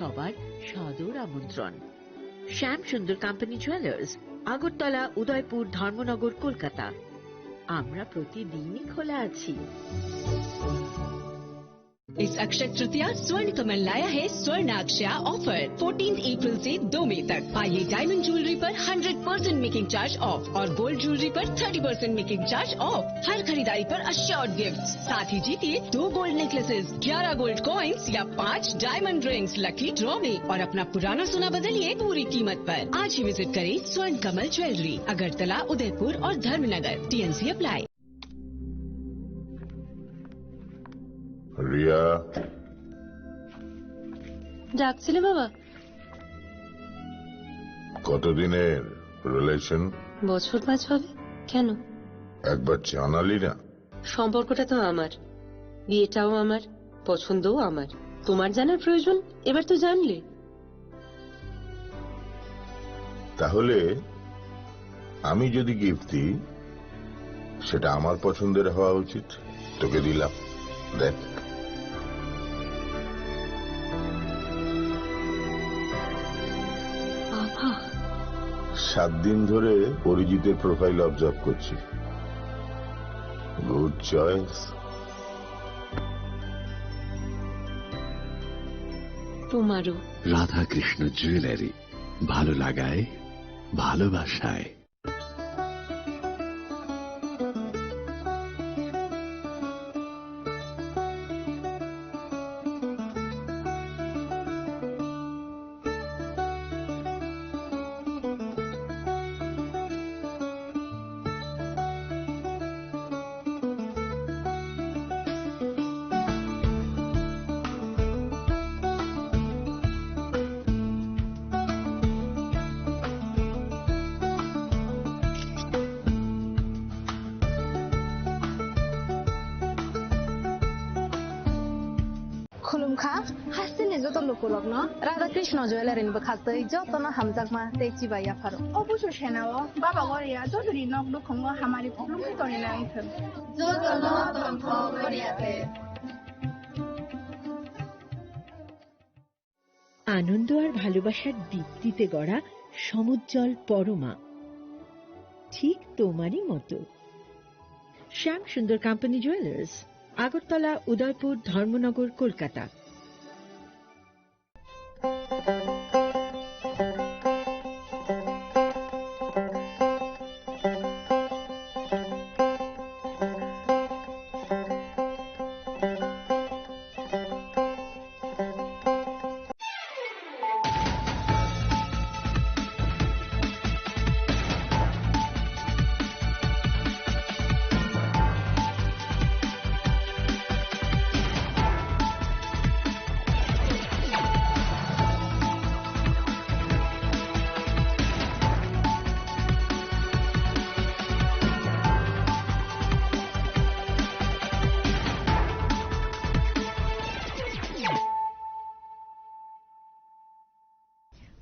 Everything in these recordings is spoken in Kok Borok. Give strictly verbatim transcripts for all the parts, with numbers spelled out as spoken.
সবার সাদর আমন্ত্রণ। শ্যাম সুন্দর কোম্পানি জুয়েলার্স, আগরতলা, উদয়পুর, ধর্মনগর, কলকাতা। আমরা প্রতিদিনই খোলা আছি। इस अक्षय तृतीया स्वर्ण कमल लाया है स्वर्ण अक्षया ऑफर। फोर्टीन अप्रैल से दो मई तक पाइए डायमंड ज्वेलरी पर hundred percent making charge off और गोल्ड ज्वेलरी पर thirty percent making charge off. हर खरीदारी पर अश्योर्ड गिफ्ट, साथ ही जीतिए दो गोल्ड नेकलेसेस, ग्यारह गोल्ड कॉइन्स या पाँच डायमंड रिंग्स लकी ड्रॉ में और अपना पुराना सोना बदलिए पूरी कीमत पर। आज ही विजिट करें स्वर्ण कमल ज्वेलरी, अगरतला, उदयपुर और धर्मनगर। TNC apply. রিয়া। ডাকছিলে বাবা? কতদিনের রিলেশন? বছর পাঁচ হবে। কেন? একবার জানালি না। সম্পর্কটা তো আমার, বিয়েটাও আমার, পছন্দও আমার। তোমার জানার প্রয়োজন, এবার তো জানলে। তাহলে আমি যদি গিফট দিই, সেটা আমার পছন্দের হওয়া উচিত। তোকে দিলাম, দেখ। বাবা। সাত দিন ধরে অরিজিতের প্রোফাইল অবজার্ভ করছি। Good choice. তোমারও। রাধাকৃষ্ণ জুয়েলারি, ভালো লাগায়, ভালোবাসায়। Khulumkha, hasteni joto lukurokno Radha Krishna Jewellery ni bwkhaktwi jotono hamjakma tei chibai yapharo. O busu senao Baba Goria jotoni nok nukhungo hamari khulumkhe tonina wngthwng. Jotono tongthok Goria de. আনন্দ আর ভালোবাসার দীপ্তিতে গড়া সমুজ্জ্বল পরমা, ঠিক তোমারই মতো। শ্যাম সুন্দর কোম্পানি জুয়েলার্স, আগরতলা, উদয়পুর, ধর্মনগর, Kolkata.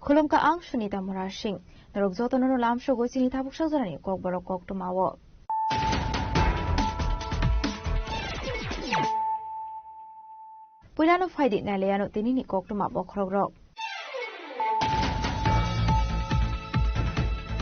Khulumkha ang Sunita Murasing. Norok jotono no lamsogo chini tabuk sajorani kokborok koktwmao. Puilano phaidi nailaiano tinini koktwma bokhorokrok.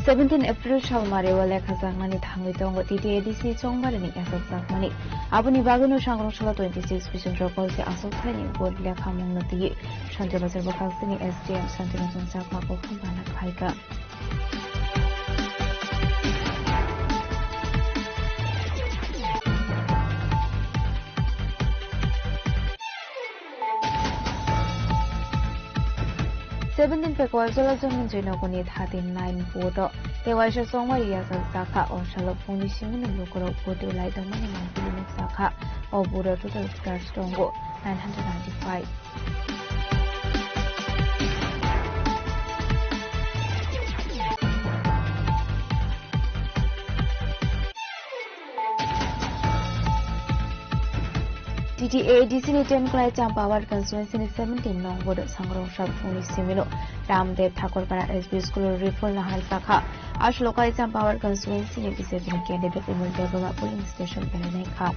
Seventeen April salmari o lekha jaknani thangwi tongo T T A D C chongbarini yachakjakmani. Aboni bagwino sangrong salo twenty six Bichondro Kolsi aswk thaini vote lekhamungno twiwi Sanjay Bazar bwkhaksini S D M Santiranjan Chakma kuphum bana phaikha. Seventeen February Jolajongni Joynaguni thirty nine vote o tewaisa chongmari yachak jakha. O salo phungni simi ni lukurok vote lai tongmani mangpili nukjakha. O vote o total voters tongo nine hundred ninety five. T T A D C ni ten kwlai Champawat constituency ni seventeen nong vote sangrong sak phungni simino Ramdev Thakurpara S B school o rifle nahar sakha. Aswk kwlai Champawat constituency ni B J P ni candidate Imul Debbarma polling station belai nai kha.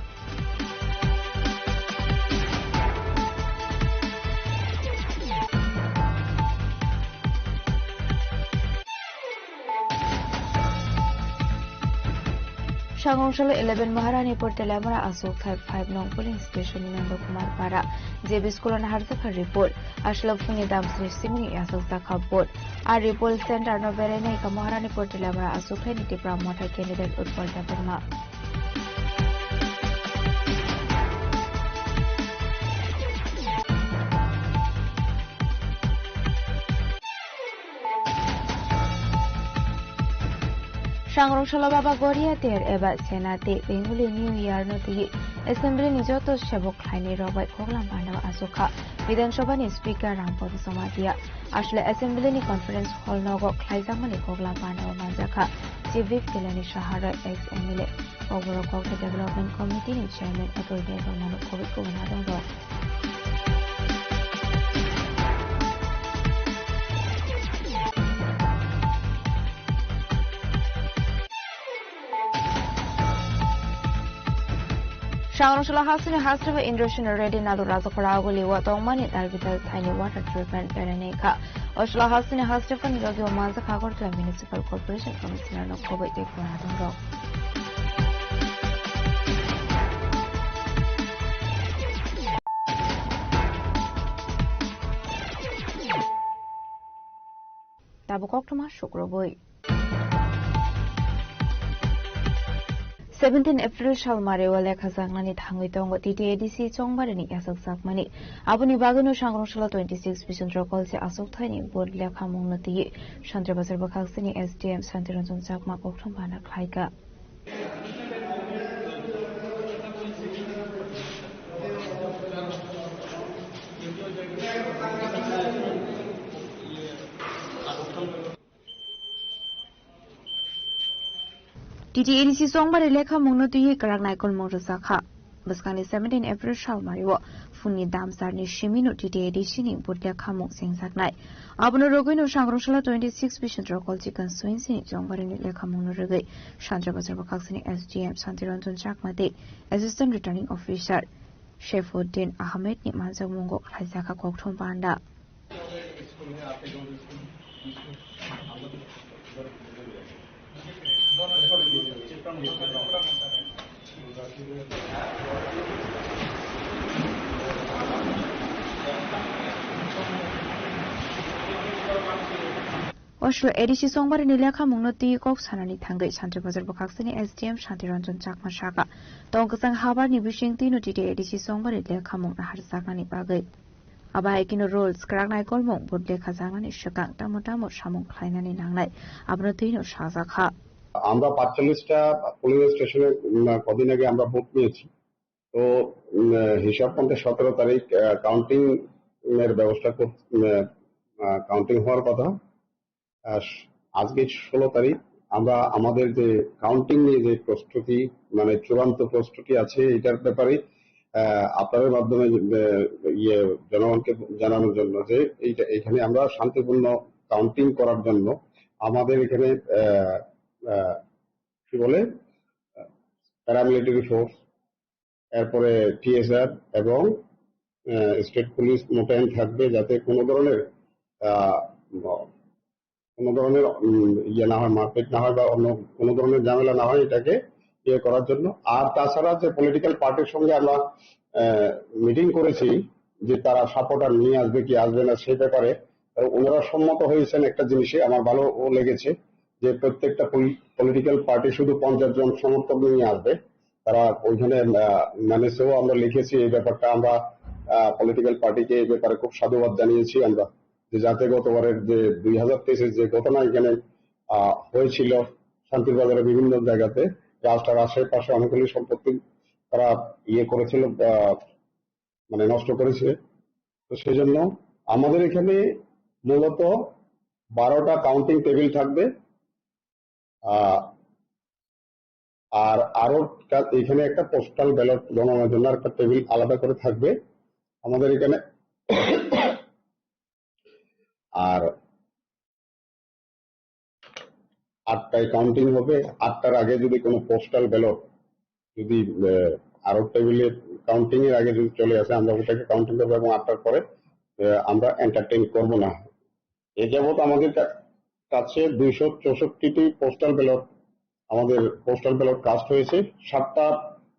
Sangrong salo eleven Maharani Pur Telamura aswk thai five nong polling station ni Nandakumar Para J B school o naharjakha report. Aswk phungni dam sni simini yasakjakha vote. A report center no berai naikha Maharani Pur Telamura aswk thai ni Tipra Motha candidate Utpal Debbarma. Sangrong salo Baba Goria ter eba Sena tei Bengali New Year no twi Assembly ni joto sebok khlaini rok bai khoklam panda o achukha Bidhan Sabha ni Speaker Ram Prasad Jamatia. Aswk Assembly ni conference hall nogo khlaijakmani khoklam panda o manjakha Chief Whip Kalyani Saha Roy, ex M L A, Kokborok Kokthai Development Committee ni Chairman Atul Debbarma no khobwi kubun adong rok. Sangrong salo hasteni hasteni Indrasena Reddy Nalu Rajakhora Aguli o tongmani Dalbidal thaini water treatment plant ni kha. O salo hasteni hasteni logi o manjak Agartala Municipal Corporation Commissioner no khobwi tei khwna dong rok. Tabuk koktwma sukrubwi. Seventeen April salmari o lekha jaknani thangwi tongo T T A D C chongbarini yasakjakmani. Aboni bagwino sangrong salo twenty six Bisondro Kolsi aswk thaini vote lekha mungno twi Santri Bazar bwkhaksini S D M Santi Ranjan Chakma kokthum bana khlaika. T T A D C chongbari lekha mungno twiwi kwrak naikolmung rwjakha. Bwskangni seventeen April salmario phunni damsarni simino T T A D C ni vote lekha mung chengjaknai. Abono rwgwino sangrong salo twenty six Bisondro Kolchi constituency ni chongbarini lekha mungno rwgwi Sanjra Bazar bwkhaksini S D M Santi Ranjan Chakma tei Assistant Returning Officer Shaifuddin Ahmed ni manjakmungo khlaijakha kokthum panda. Oslo A D C chongbarini lekhamungno twi kok sanani thangwi Sanjra Bazar bwkhaksini S D M Shanti Ranjan Chakma saka, tong kwchang habarni bising twino T T A D C chongbari lekhamung naharjaknani bagwi. Abo hai kheno rules kwrak naikolmung vote lekha jaknani swkang tamo tamo samung khlainani nangnai, abono twino sajakha. আমরা পাঁচচল্লিশটা পোলিং স্টেশনে, উম, কদিন আগে আমরা ভোট নিয়েছি। তো, উম, হিসাব মতে সতেরো তারিখ, আহ, কাউন্টিং এর ব্যবস্থা কর-, উম, আহ, কাউন্টিং হওয়ার কথা। আহ, আজকে ষোলো তারিখ, আমরা আমাদের যে কাউন্টিং নিয়ে যে প্রস্তুতি, মানে চূড়ান্ত প্রস্তুতি আছে, এটার ব্যাপারে, আহ, আপনাদের মাধ্যমে, আহ, ইয়ে, জনগণকে জানানোর জন্য যে এইটা, এখানে আমরা শান্তিপূর্ণ কাউন্টিং করার জন্য আমাদের এখানে, আহ, আহ, কি বলে, প্যারামিলিটারি ফোর্স, এরপরে টিএসআর এবং, আহ, স্টেট পুলিশ মোতায়েন থাকবে, যাতে কোনো ধরনের, আহ, কোনো ধরনের, উম, ইয়ে না হয়, মারপিট না হয় বা অন্য কোনো ধরনের ঝামেলা না হয়, এটাকে ইয়ে করার জন্য। আর তাছাড়া যে পলিটিক্যাল পার্টির সঙ্গে আমরা, আহ, মিটিং করেছি যে তারা সাপোর্টার নিয়ে আসবে কি আসবে না সেই ব্যাপারে, আর ওনারা সম্মত হয়েছেন একটা জিনিসে আমার ভালো লেগেছে যে প্রত্যেকটা পলি-, পলিটিক্যাল পার্টি শুধু পঞ্চাশ জন সমর্থক নিয়ে আসবে। তারা ওইখানে, আহ, ম্যানেজেও আমরা লিখেছি এই ব্যাপারটা, আমরা, আহ, পলিটিক্যাল পার্টিকে এই ব্যাপারে খুব সাধুবাদ জানিয়েছি আমরা, যে যাতে গতবারের যে দুই হাজার তেইশের যে ঘটনা এখানে, আহ, হয়েছিল শান্তির বাজারে বিভিন্ন জায়গাতে, রাস্তার আশেপাশে অনেকগুলি সম্পত্তি তারা ইয়ে করেছিল, আহ, মানে নষ্ট করেছে। তো সেই জন্য আমাদের এখানে মূলত বারোটা কাউন্টিং টেবিল থাকবে। আহ, আর আরো কা-, এখানে একটা পোস্টাল ব্যালট গণনার জন্য একটা টেবিল আলাদা করে থাকবে আমাদের এখানে। আর আটটায় কাউন্টিং হবে, আটটার আগে যদি কোনো পোস্টাল ব্যালট যদি, আহ, আরো টেবিলে কাউন্টিং এর আগে যদি চলে আসে, আমরা ওটাকে কাউন্টিং করবো এবং আটটার পরে, আহ, আমরা এন্টারটেইন করব না। এ যাবৎ আমাদের কা-, কাছে দুইশো চৌষট্টিটি পোস্টাল ব্যালট আমাদের পোস্টাল ব্যালট কাস্ট হয়েছে, সাতটা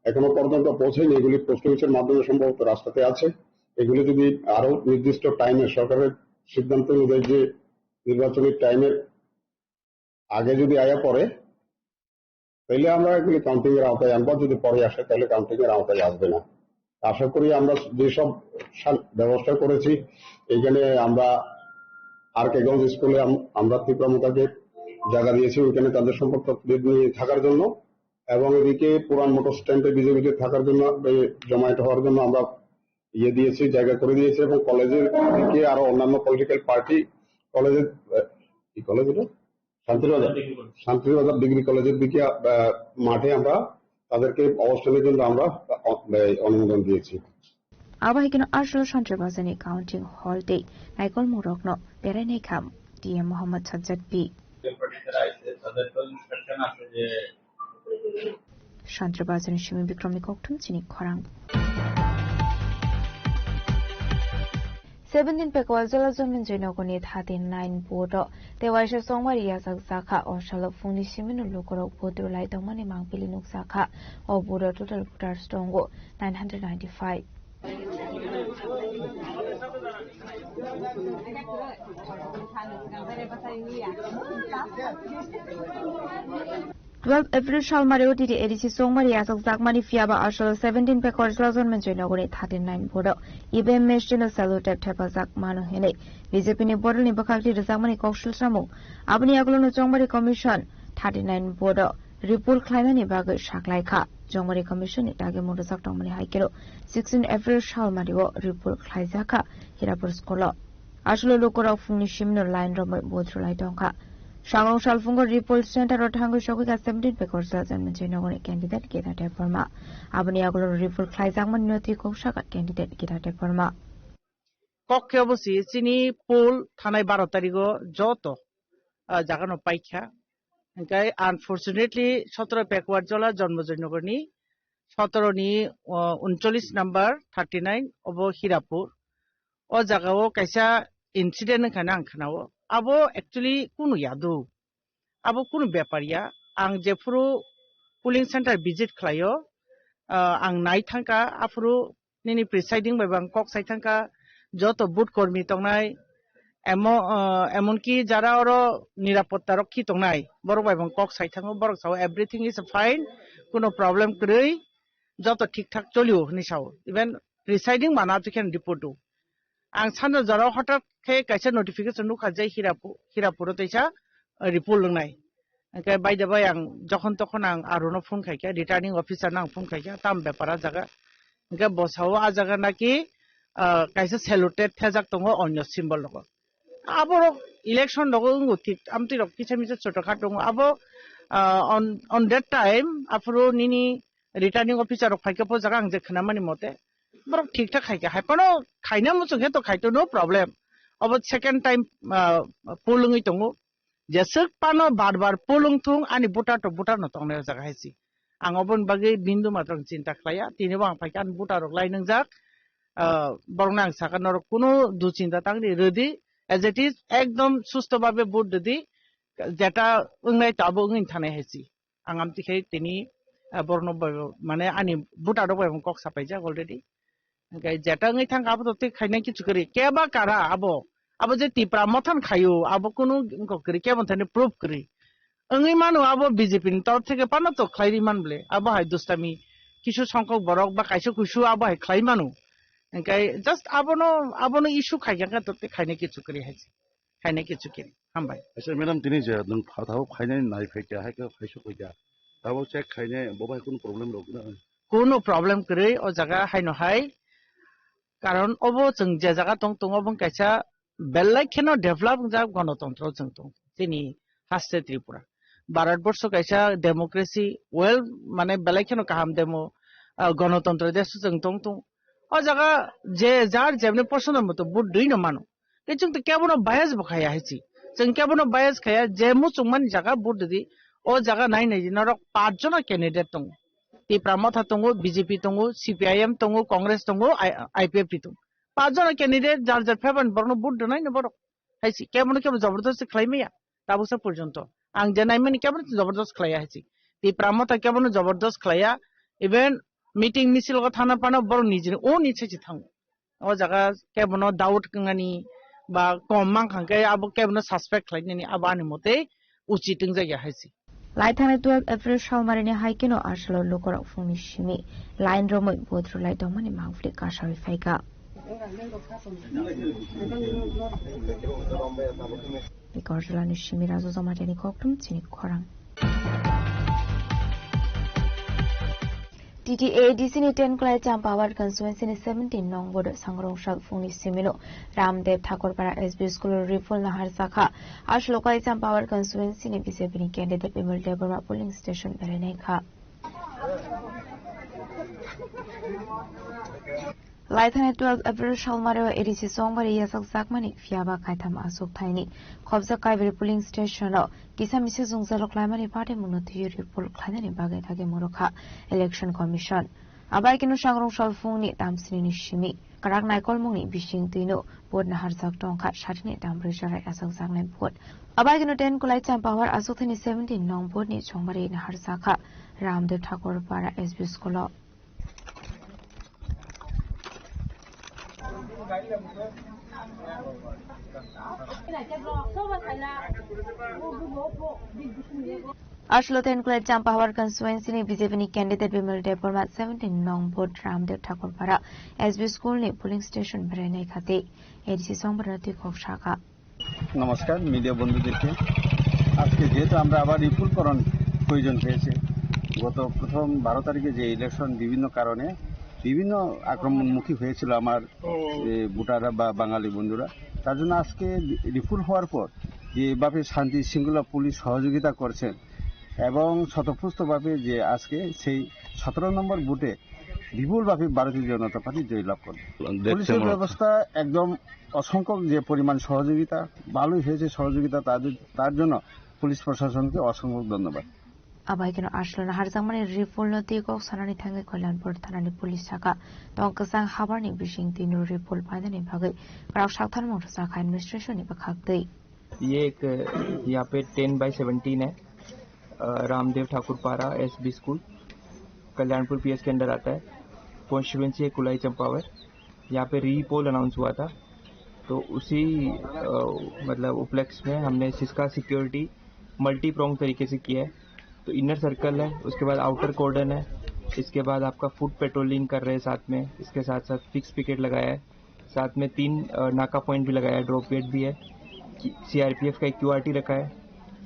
এখনো পর্যন্ত পৌঁছেনি, এগুলি পোস্ট অফিসের মাধ্যমে সম্ভবত রাস্তাতে আছে। এগুলি যদি আরো নির্দিষ্ট টাইমে সরকারের সিদ্ধান্ত অনুযায়ী যে নির্বাচনী টাইমের আগে যদি আয়া পড়ে, তাহলে আমরা এগুলি কাউন্টিং এর আওতায় আনবো। যদি পরে আসে, তাহলে কাউন্টিং এর আওতায় আসবে না। আশা করি আমরা যেসব সা-, ব্যবস্থা করেছি, এখানে আমরা আর কে গঞ্জ স্কুলে আম-, আমরা ত্রিপুরা মোতাকে জায়গা দিয়েছি, ওইখানে তাদের সম্পর্কদের নিয়ে থাকার জন্য, এবং এদিকে পুরান মোটর স্ট্যান্ডে বিজেপিতে থাকার জন্য, এই জমায়েত হওয়ার জন্য আমরা ইয়ে দিয়েছি, জায়গা করে দিয়েছি, এবং কলেজের দিকে আরো অন্যান্য পলিটিক্যাল পার্টি কলেজের, আহ, কি কলেজ এটা? শান্তিবাজার, শান্তিবাজার ডিগ্রি কলেজের দিকে, আহ, মাঠে আমরা তাদেরকে অবস্থানের জন্য আমরা, আহ, অনুমোদন দিয়েছি। Abo hai kheno Arshal Shantribazani counting hall tei naikolmungrokno berainai kham T M Mohammad Sajjad B. Shantribazani simi Bikramni kokthum chini khorang. Seventeen Pekwal Jola Jonmin Joynogoni thirty nine vote o tei waisa chongmari yachak jakha. O salo phungni simino lukurok vote rwlai tongmani mangpili nukjakha. O vote o total voters tongo nine hundred ninety five. Twelve April salmari o titi A D C chongmari yachakjakmani phiyaba asolo seventeen Pekwar Jola Jonmin Joynogoni thirty nine vote o E V M machine o sellotape thepajak mano hinwi B J P ni bodolni bwkhakti rwjakmani kok sulsamung. Aboni yagulono chongmari commission thirty nine vote o repoll khlainani bagwi saklaikha. Chongmari commission ni dagimung rwjak tongmani hai kheno sixteen April salmari o repoll khlaijakha Hirapur school o. Asolo lukurok phungni simino line romwi vote rwlai tongkha. Sangrong salphungo repoll center o thangwi sogwikha seventeen Pekwar Jola Jonmin Joynogoni candidate Gita Debbarma. Aboni yagulo repoll khlaijakmani no twi kok sakha candidate Gita Debbarma. Kok khe obo si chini poll thanai baro tarigo joto, ah, jagano paikha. Hingkai unfortunately sotoro Pekwar Jola Jonmin Joynogoni sotoro ni, ah, uncholish number thirty nine obo Hirapur. O jaga o kaisa incident wngkha na ang khna o. Abo actually kunu yadu. Abo kunu bepar ya. Ang jephuru polling center visit khlai o, ah, ang nai thangkha, aphuru nini presiding bai bo ang kok sai thangkha, joto vote kormi tongnai, emo-, ah, emonki jara oro nirapotta rok khi tongnai, borok bai bo ang kok sai thango, borok sao everything is fine, kuno problem kwrwi, joto thik thak cholio hinwi sao. Even presiding mana to can report do. Ang sanja jora hothat khe kaisa notification nukha je Hirapu-, Hirapuro teisa, uh, repoll wngnai. Hingke by the way ang jokhon tokhon ang arono phone khaikha, returning officer no ang phone khaikha, tam bepar a jaga. Hingke bo sao a jaga naki, uh, kaisa sellotape thejak tongo onyo symbol rogo. Aborok election rogo wngo thik, amtwi rok kisa misa chotokha tongo. Abo, uh, on, on that time, aphuru nini returning officer rok phaikhe po jaga ang je khwnamani mote, borok thik thak khaikhe, hai phano khaina muchung khe to khaito, no problem. Obo second time, ah, poll wngwi tongo. Jeswk phano bar bar poll wngthung, ani voter to voter no tongnai o jaga hai si. Ang oboni bagwi bindu matwrang chinta khlaiya, tini bo ang phaikhe ani voter rok lai nwngjak, ah, borokno ang sakha norok kunu duchinta tangdi rwdi, as it is ekdom susto bhabe vote rwdi, jeta wngnai to abo wngwi thanai hai si. Ang amtwi khe tini, ah, borokno bai, mane ani voter rok bai kok sapaijak already. Hingke jeta wngwi thangkha abo to twi khaina kichu kwrwi. Keba kara abo, abo je Tipra Motha ni khaio, abo kunu wngkok kwrwi, kebo thani proof kwrwi. Wngwi mano abo B J P ni torop theke phano to khlai ri man bole. Abo hai dustami kisu songkok borok ba kaisa kuisu abo hai khlai mano. Hingke just abono, abono issue khaikha khe to twi khaina kichu kwrwi hai se. Khaina kichu kwrwi. Hambai. Acha madam, tini je nwng phathao khainai nai phaikha, hai khe phaisu phaikha. Tabok check khainai, bo bai kunu problem rok na? Kunu problem kwrwi o jaga haino hai. Karon obo chwng je jaga tong tongo, obo kaisa belai kheno develop wngjak gonotontro chwng tong. Chini haste Tripura. Bharat borsho kaisa democracy, well, mane belai kheno kaham demo, ah, gonotontro desh chwng tong tong. O jaga je jar jemni posondo moto vote dui no mano. Tei chwng to kebono bias bo khaya hai si. Chwng kebono bias khaya je muchungmani jaga vote rwdi, o jaga nai nai di norok pach jona candidate tongo. Tipra Motha tongo, B J P tongo, C P I M tongo, Congress tongo, I-, I P F T tongo. Pach jona candidate jar jar favour ni borokno vote rwnai no borok. Hai si kebono kebo jabardasti khlai maya. Tabuksa porjonto. Ang je naimani kebono jabardast khlaiya hai si. Tipra Motha kebono jobordos khlaiya, even meeting misil o thana phano borok nijini o ni se thango. O jaga kebono doubt kwngnani ba kom mankha khe abo kebono suspect khlainani abo ani mote uchit wngjakya hai se. Lai thani twelve April salmarini hai kheno Asolo lukurok phungni simi line romwi vote rwlai tongmani mangpili kasawi phaikha. Bikorjolani simi Raju Jamatiani kokthum chini khorang. T T A D C ni ten Kolai Champawar constituency ni seventeen nong bodo sangrong sal phungni simino Ramdev Thakurpara S B school o rifle nahar sakha. Asolo Kolai Champawar constituency ni B J P ni candidate Bimal Debbarma polling station berai nai kha. Laithani twelve April salmari o A D C Chongbari yasakjakmani phiyaba kaitham aswk thaini khobjak Kaibari polling station o kisa misa jwngjalok laimani patimungno twiwi rifle khlainani bagwi dagi murukha Election Commission. Abaikeno sangrong salphungni tamsinini simi kwrak naikolmungni bising twino vote naharjak tongkha satini tambrwi jora yasakjaknai vote. Abaikeno ten Kolai Champawar aswk thaini seventeen nong vote ni Chongbari naharjakha Ramdev Thakur Para S B school o. Asolo ten Kolai Champawar constituency ni B J P ni candidate Bimal Debbarma seventeen nong vote Ramdev Thakurpara S B school ni polling station berai nai khati A D C Chongbari no twi kok sakha. নমস্কার মিডিয়া বন্ধুদেরকে। আজকে যেহেতু আমরা আবার রিফুলকরণ প্রয়োজন হয়েছে, গত প্রথম বারো তারিখে যে ইলেকশন বিভিন্ন কারণে বিভিন্ন আক্রমণমুখী হয়েছিল আমার, এ, ভোটাররা বা বাঙালি বন্ধুরা, তার জন্য আজকে রিফুল হওয়ার পর যেভাবে শান্তি শৃঙ্খলা পুলিশ সহযোগিতা করছেন এবং স্বতঃস্ফূর্তভাবে যে আজকে সেই সতেরো নম্বর বুথে বিপুলভাবে ভারতীয় জনতা পার্টি জয়লাভ করে। দেখতে পুলিশের মনে হচ্ছে। ব্যবস্থা একদম অসংখ্য যে পরিমাণ সহযোগিতা ভালোই হয়েছে, সহযোগিতা তাদের, তার জন্য পুলিশ প্রশাসনকে অসংখ্য ধন্যবাদ। Abai keno Asolo naharjakmani rifle no twi kok sanani thangwi Kalyanpur thanani police saka tong kwchang habarni bising twino rifle painani bagwi kwrak saktharmung rwjakha administration ni bwkhak twi. ये एक, यहाँ पे टेन बाय सेवनटीन है, अ, रामदेव ठाकुर पारा SB school, Kalyanpur पीएस के अंडर आता है। कॉन्स्टिट्यूएंसी है कुलाई चंपावत। यहाँ पे री पोल अनाउंस हुआ था, तो उसी, अ, मतलब उपलक्ष्य में हमने इसका सिक्योरिटी मल्टी प्रॉन्ग तरीके से किया है। तो इनर सर्कल है, उसके बाद आउटर कॉर्डन है, इसके बाद आपका फुट पेट्रोलिंग कर रहे हैं साथ में, इसके साथ साथ फिक्स पिकेट लगाया है। साथ में तीन, अ, नाका पॉइंट भी लगाया है, ड्रॉप गेट भी है, सीआरपीएफ का एक क्यूआरटी रखा है,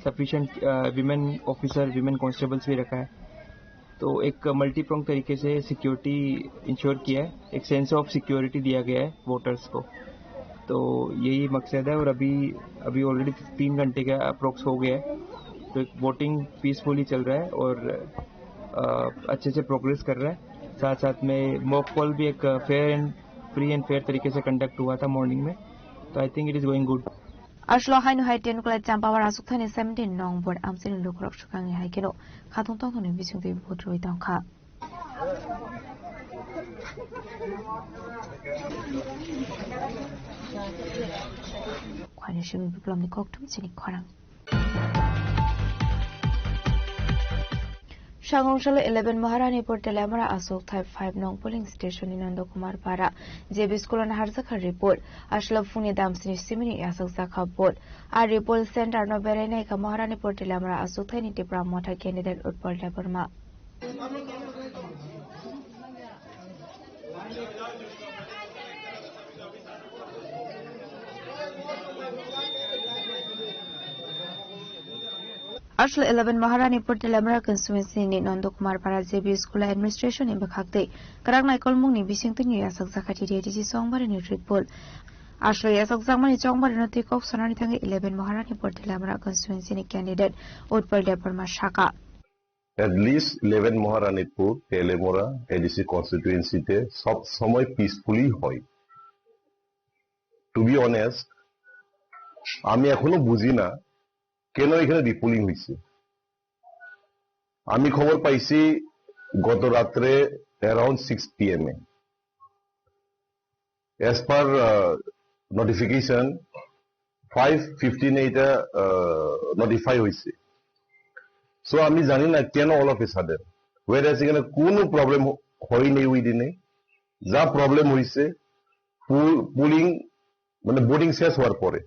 सफिशिएंट, अ, विमेन ऑफिसर, विमेन कांस्टेबल्स भी रखा है। तो एक मल्टी प्रॉन्ग तरीके से सिक्योरिटी इंश्योर किया है, एक सेंस ऑफ सिक्योरिटी दिया गया है वोटर्स को। तो यही मकसद है। और अभी, अभी ऑलरेडी तीन घंटे का अप्रोक्स हो गया है, तो एक वोटिंग पीसफुली चल रहा है और, अ, अच्छे से प्रोग्रेस कर रहा है। साथ साथ में मॉक पोल भी एक fair and free and fair तरीके से कंडक्ट हुआ था मॉर्निंग में, तो I think it is going good. Asolo haino hai ten Kolai Champawar aswk thani seventeen nong board amchini lukurok swkangni hai kheno khatung tongthokni bisingtwi vote rwui tongkha. Khwani simi Biplomni kokthum chini khorang. Sangrong salo eleven Maharanipur Teliamura aswk thai five nong polling station ni Nandakumar Para J B school o naharjakha rifle. Asolo phungni damsini simini yasakjakha vote. A rifle center no berai naikha Maharanipur Teliamura aswk thai ni Tipra Motha candidate Utpal Debbarma. Asolo eleven Maharanipur Teliamura constituency ni Nandakumar Para J B school administration ni bwkhak twi kwrak naikolmung ni bisingtwi ni yasakjakha T T A D C Chongbari ni rifle. Asolo yasakjakmani Chongbari no twi kok sanani thangwi eleven Maharanipur Teliamura constituency ni candidate Utpal Debbarma saka. At least eleven Maharanipur, Teliamura, A D C constituency তে সব সময় পিসফুলি হয়। To be honest, আমি এখনো বুঝি না কেন এখানে রিপোলিং হয়েছে। আমি খবর পাইছি গত রাত্রে অ্যারাউন্ড সিক্স পিএম এ। As per, uh, notification, five fifteen এ এটা নোটিফাই হয়েছে। So আমি জানি না কেন all of a sudden, whereas এখানে কোনো প্রবলেম হয়নি ওই দিনে। যা প্রবলেম হয়েছে পুলিং, মানে ভোটিং শেষ হওয়ার পরে।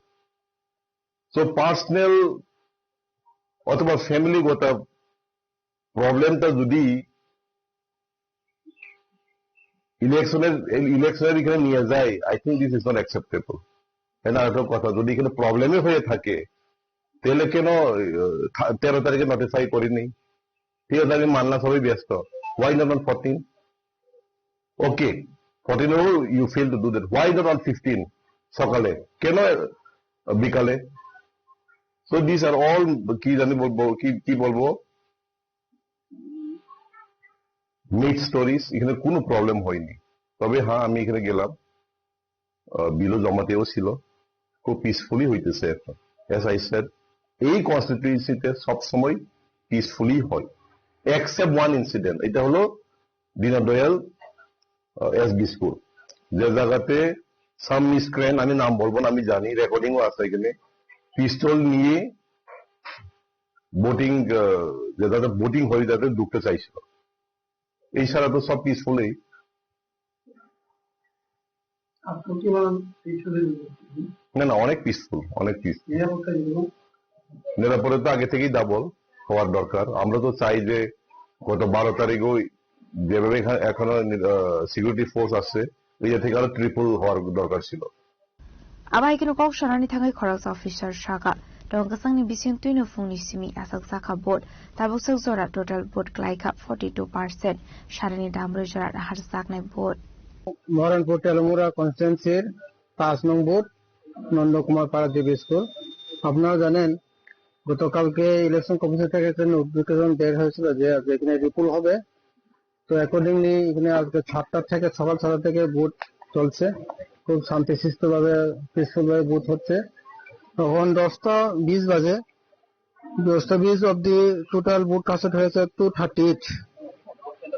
তো পার্সোনাল অথবা ফ্যামিলিগত প্রবলেমটা যদি ইলেকশনের ইলেকশনের এখানে নিয়ে যায়, I think this is not acceptable। এটা একটা কথা, যদি এখানে প্রবলেমে হয়ে থাকে, তাহলে কেন আহ, থা- তেরো তারিখে নোটিফাই করিনি? ঠিক আছে, আমি মানলাম সবাই ব্যস্ত। Why not on fourteen? Okay, fourteen you fail to do that, why not on fifteen সকালে? কেন আহ, বিকালে? So these are all, কি জানি বলবো, কি কি বলবো, মিথ স্টোরিজ। এখানে কোনো প্রবলেম হয়নি। তবে হ্যাঁ, আমি এখানে গেলাম, বিলও জমাতেও ছিল, খুব পিসফুলি হইতেছে এখন। As I said, এই কনস্টিটিউয়েন্সিতে সবসময় পিসফুলি হয়, এক্সেপ্ট ওয়ান ইনসিডেন্ট। এটা হলো দীনদয়াল এস বি স্কুল, যে জায়গাতে সাম মিসক্রেন্ট, আমি নাম বলবো না, আমি জানি, রেকর্ডিংও আছে এখানে, পিস্তল নিয়ে ভোটিং, যে যাতে ভোটিং হয়, যাতে ঢুকতে চাইছিল। এই ছাড়া তো সব পিসফুলি। না, না, অনেক পিসফুল, অনেক পিসফুল। নিরাপত্তা তো আগে থেকেই ডাবল হওয়ার দরকার। আমরা তো চাই যে গত বারো তারিখও যেভাবে এখা- এখনো সিকিউরিটি ফোর্স আছে, ওই জায়গা থেকে আরো ট্রিপল হওয়ার দরকার ছিল। Abai keno kok sanani thangwi khoroksa officer saka, tong kwchangni bising twino phungni simi aswk sakha vote, tabuksak jora total vote klaikha forty two percent, sarani damrwi jora raharjaknai vote. মহারানপুর তেলমুড়া কনস্টিটুয়েন্সির পাঁচ নং বুথ, নন্দকুমার পাড়া জিবি স্কুল। আপনারা জানেন, গতকালকে election commission থেকে একটা নোটিফিকেশন বের হয়েছিল যে যেখানে রিপোল হবে, তো অ্যাকর্ডিংলি এখানে আজকে সাতটা থেকে, সকাল ছটা থেকে ভোট চলছে। খুব শান্তিশিষ্টভাবে, পিসফুল ভাবে ভোট হচ্ছে। এখন দশটা বিশ বাজে, দশটা বিশ অবধি টোটাল ভোট কাস্টেড হয়েছে two thirty eight.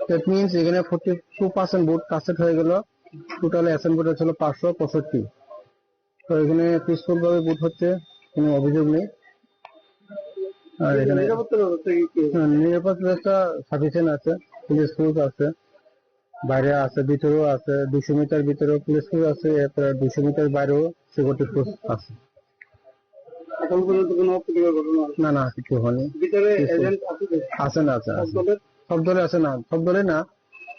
That means এখানে forty two percent vote casted হয়ে গেল। টোটাল অ্যাসেম্বলি ছিল পাঁচশো পঁয়ষট্টি। তো এখানে পিসফুল ভাবে ভোট হচ্ছে, কোনো অভিযোগ নেই। আর এখানে নিরাপত্তা ব্যবস্থা কি কি? হ্যাঁ, নিরাপত্তা ব্যবস্থা সাফিসিয়েন্ট আছে, পুলিশ ফোর্স আছে, বাইরে আছে, ভিতরেও আছে, দুশো মিটার ভিতরেও পুলিশ ফোর্স আছে, এরপরে দুশো মিটার বাইরেও সিকিউরিটি ফোর্স আছে। এখন পর্যন্ত কোনো অপ্রীতিকর ঘটনা হয়নি? না, না, কিছু হয়নি। ভিতরে কিছু এজেন্ট আছে তো? আছে না, আছে, সব আছে। দলের? সব দলে আছে না, সব দলে না,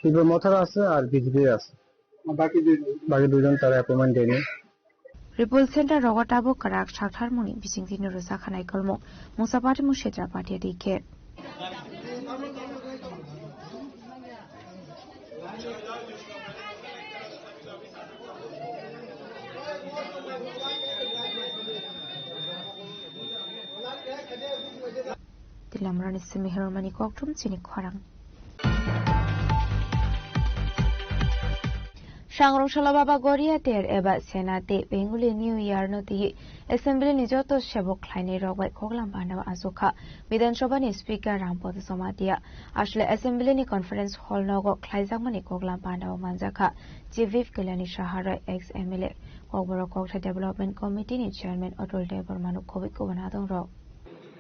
তীব্র মথার আছে আর বিজেপি আছে। বাকি দুইজন? বাকি দুইজন তারা অ্যাপয়েন্টমেন্ট দেয়নি। Report center rogo tabuk kwrak saktharmungni bisingtwi no rwjakha naikolmung, mungsa party mung setra party D K. Tilamrani simi hermani kokthum chini khorang. Sangrong salo Baba Goria ter eba Senate Bengali New Year no twi Assembly ni joto sebok khlainai rok bai koklam panda o achukha. Bidhan Sabha ni Speaker Rampada Jamatia asle Assembly ni Conference Hall nogo khlaijakmani koklam panda o manjakha Chief Whip Kalyani Saha Roy, ex M L A, Kokborok Kokthai Development Committee ni Chairman Atul Debbarma no khobwi kubun adong rok.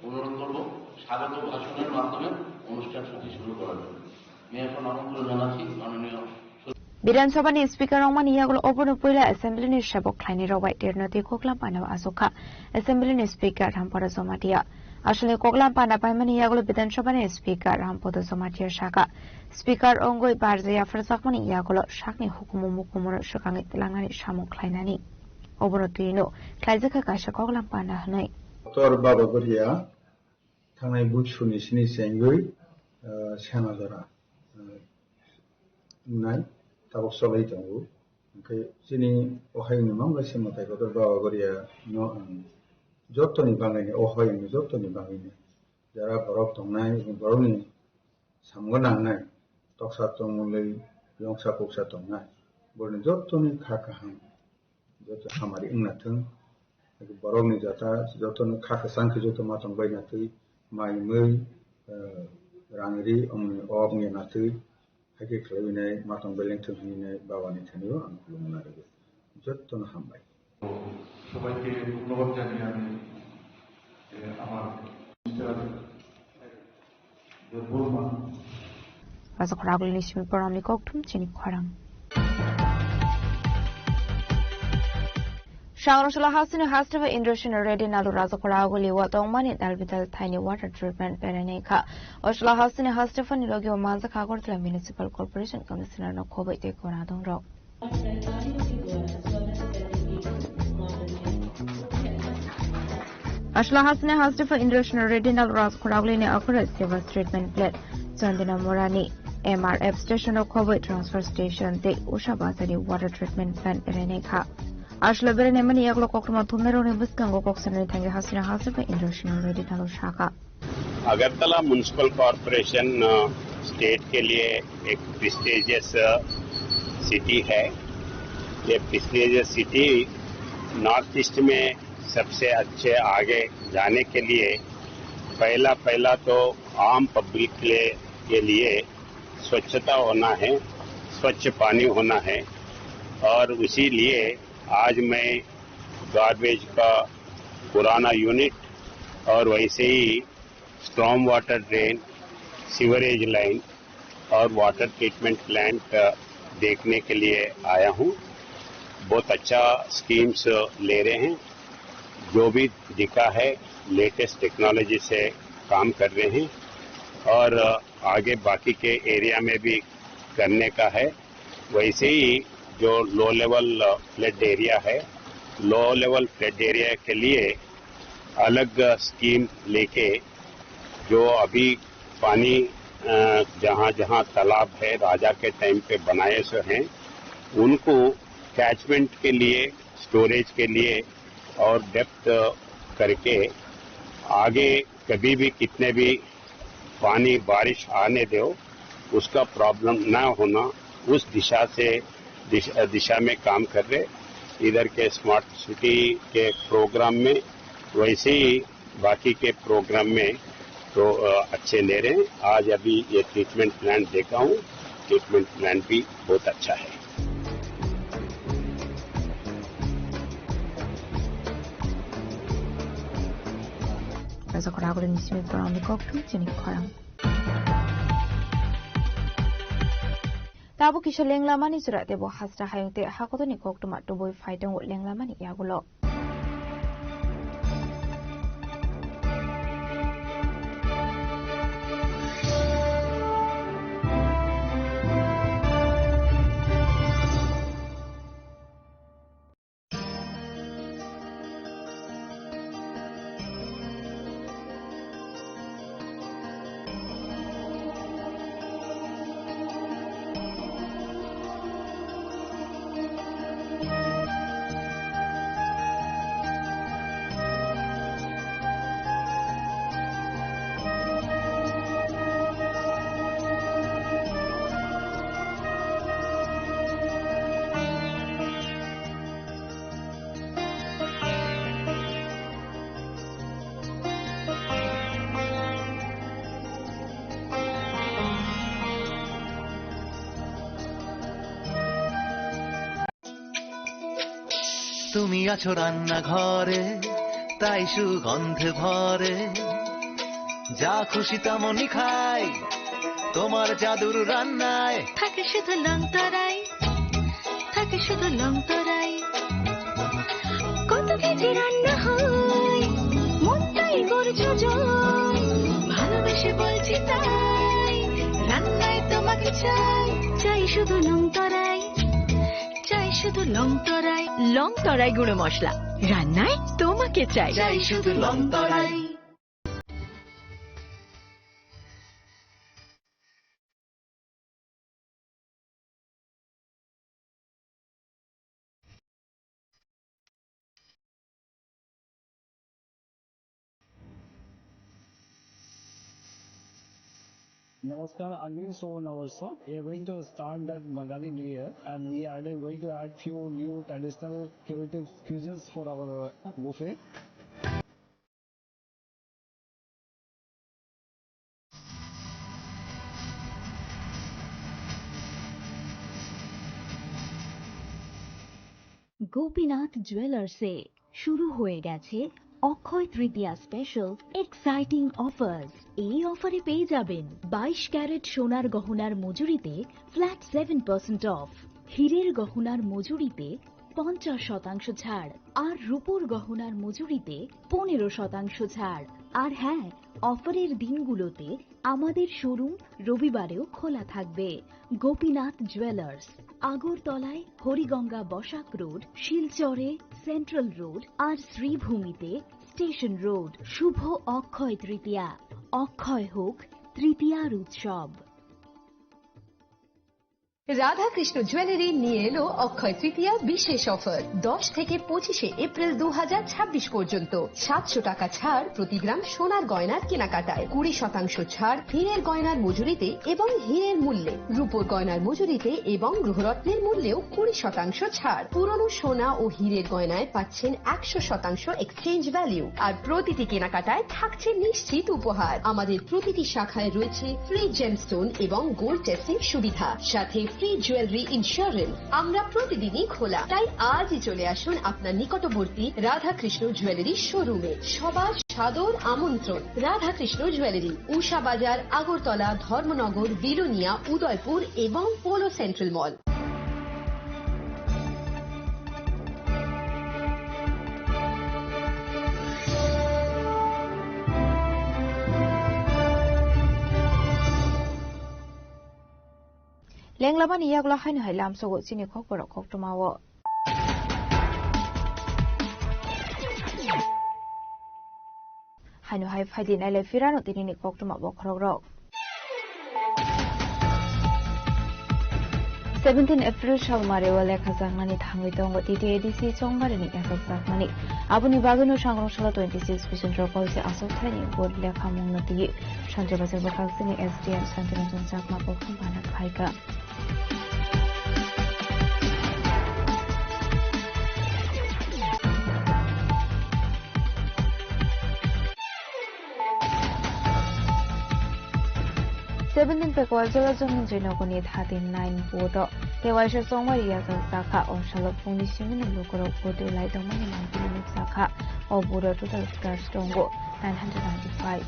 অনুরোধ করব স্বাগত ভাষণের মাধ্যমে অনুষ্ঠান সূচি শুরু করার জন্য। আমি এখন আমন্ত্রণ জানাচ্ছি মাননীয় Bidhan Sabha ni Speaker wngmani yagulo obono puila Assembly ni sebok khlainai rok bai terno twi koklam panda o achukha Assembly ni Speaker Rampada Jamatia. Aswkni koklam panda paimani yagulo Bidhan Sabha ni Speaker Rampada Jamatia saka, Speaker wngwi barja yapharjakmani yagulo sakni hukumu mukumu no swkangwi twlangnani samung khlainani. Obono twino khlaijakha kaisa koklam panda hwnwi. Doctor Baba Goria thangnai buisuni sini chengwi, ah, Senajora, ah, wngnai tabuk cholwi tongo. Hwnkhe chini o hayungni mang bai se mwtai kotor Baba Goria no ang jotoni bagwini, o hayungni jotoni bagwini jara borok tongnai, borokni samungo nangnai, toksa tongmulwi yongsa kuksa tongnai, borokni jotoni kha kaham, joto hamari wngna thung. Borokni jata jotono kha kwchang khe joto ma tong bai na twi, mai mui, eh, rang ri, omni o wngya na twi, hai khe khlaiwi nai ma tong bai leng thung hwnwi nai Babani thani o ang khulumna rwgwi. Jotono hambai. সবাইকে ধন্যবাদ জানিয়ে আমি, এ, আমার mister Rajakhor Agulini simi program ni kokthum chini khorang. Shangrosala hasteni hastepha Indrasena Reddy Nalu Rajakhor Aguli o tongmani dalbidal thaini water treatment pelainai kha. Osala hasteni hastepha ni logi o manjakha Agartala Municipal Corporation Commissioner no khoboi tei kora dongrok. Asla hasteni hastepha Indrasena Reddy Nalu Rajakhor Agulini Akhura Seva Treatment Plant, Chandina Morani M R F station o khoboi transfer station tei Usha Bazari water treatment plant pelainai kha. Asla berainaimani yagulo koktwma thumnairokni bwskango kok sanani thangwi hasteni hastepha Indrasena Reddy Nalu sakha. Agartala municipal corporation, अ, state के लिए एक प्रेस्टिजियस, अ, सिटी है। ये prestigious city north east में सबसे अच्छे आगे जाने के लिए पहला, पहला तो आम पब्लिक के लिए, के लिए स्वच्छता होना है, स्वच्छ पानी होना है। और इसीलिए आज मैं गार्बेज का पुराना यूनिट और वैसे ही storm water drain, sewerage line और वाटर ट्रीटमेंट प्लांट, अ, देखने के लिए आया हूँ। बहुत अच्छा स्कीम्स ले रहे हैं, जो भी दिखा है लेटेस्ट टेक्नोलॉजी से काम कर रहे हैं और, अ, आगे बाकी के एरिया में भी करने का है। वैसे ही जो लो लेवल, अ, फ्लड एरिया है, लो लेवल फ्लड एरिया के लिए अलग स्कीम लेके जो अभी पानी, अ, जहाँ-जहाँ तालाब है, राजा के टाइम पे बनाए से हैं, उनको कैचमेंट के लिए, स्टोरेज के लिए और डेप्थ करके आगे कभी भी कितने भी पानी बारिश आने दो, उसका प्रॉब्लम ना होना, उस दिशा से, दिश-, दिशा में काम कर रहे। इधर के स्मार्ट सिटी के प्रोग्राम में, वैसे ही बाकी के प्रोग्राम में तो, अ, अच्छे ले रहे हैं। आज अभी ये ट्रीटमेंट प्लांट देखा हूँ, ट्रीटमेंट प्लांट भी बहुत अच्छा है। Rajakhor Agulini simi program ni kokthum chini khorang. Tabuk kisa lenglamani jora tebo hasra hayung tei hakotorni koktwma tubui phai tongo lenglamani yagulo. তুমি আছো রান্নাঘরে, তাই সুগন্ধে ভরে। যা খুশি তেমনই খাই, তোমার জাদুর রান্নায়। থাকে শুধু লং তরাই, থাকে শুধু লং তরাই। কত কেজি রান্না হয়, মনটাই করছো জয়। ভালোবেসে বলছি তাই, রান্নায় তোমাকে চাই। চাই শুধু লং তরাই, চাই শুধু লং তরাই। লং তরাই গুঁড়ো মশলা, রান্নায় তোমাকে চাই। চাই শুধু লং তরাই। Namaskar, again, so now also we are going to start that Bangali New Year, and we are going to add few new traditional creative cuisines for our buffet. Gopinath জুয়েলার্সে শুরু হয়ে গেছে অক্ষয় তৃতীয়া স্পেশাল এক্সাইটিং অফার্স। এই অফারে পেয়ে যাবেন বাইশ ক্যারেট সোনার গহনার মজুরিতে ফ্ল্যাট সেভেন পার্সেন্ট অফ, হীরের গহনার মজুরিতে পঞ্চাশ শতাংশ ছাড়, আর রূপোর গহনার মজুরিতে পনেরো শতাংশ ছাড়। আর হ্যাঁ, অফারের দিনগুলোতে আমাদের শোরুম রবিবারেও খোলা থাকবে। গোপীনাথ জুয়েলার্স, আগরতলায় হরিগঙ্গা বসাক রোড, শিলচরে সেন্ট্রাল রোড আর শ্রীভূমিতে স্টেশন রোড। শুভ অক্ষয় তৃতীয়া, অক্ষয় হোক তৃতীয়ার উৎসব। রাধাকৃষ্ণ জুয়েলারি নিয়ে এলো অক্ষয় তৃতীয়া বিশেষ অফার। দশ থেকে পঁচিশে এপ্রিল দু হাজার ছাব্বিশ পর্যন্ত সাতশো টাকা ছাড় প্রতি গ্রাম সোনার গয়নার কেনাকাটায়, কুড়ি শতাংশ ছাড় হীরের গয়নার মজুরিতে এবং হীরের মূল্যে, রূপোর গয়নার মজুরিতে এবং গ্রহরত্নের মূল্যেও কুড়ি শতাংশ ছাড়। পুরনো সোনা ও হীরের গয়নায় পাচ্ছেন একশো শতাংশ এক্সচেঞ্জ ভ্যালু, আর প্রতিটি কেনাকাটায় থাকছে নিশ্চিত উপহার। আমাদের প্রতিটি শাখায় রয়েছে ফ্রি জেমস্টোন এবং গোল্ড টেস্টিং সুবিধা, সাথে ফ্রি জুয়েলারি ইন্স্যুরেন্স। আমরা প্রতিদিনই খোলা, তাই আজই চলে আসুন আপনার নিকটবর্তী রাধাকৃষ্ণ জুয়েলারি শোরুমে। সবার সাদর আমন্ত্রণ। রাধাকৃষ্ণ জুয়েলারি, উষা বাজার, আগরতলা, ধর্মনগর, বিলোনিয়া, উদয়পুর এবং polo central mall. Lenglamani yagulo haino hai lamsogo chini kokborok koktwmao. Haino hai phaidi nailai phirano tinini koktwma bokhorokrok. Seventeen April salmari o lekha jaknani thangwi tongo T T A D C chongmarini yachak jakmani. Aboni bagwino sangrong salo twenty six Bisondro Kolsi aswk thaini vote lekhamungno twi Sanjay Bazar bwkhaksini S D M Santiranjan Chakma koktwma bana phaikha. Seventeen February Jolajoni Joynogoni thirty nine vote o K Y C chongmari yachak jakha. O salo phungni simi no lukurok vote rwlai tongmani mangpili nukjakha. O vote o total voters tongo nine hundred ninety five.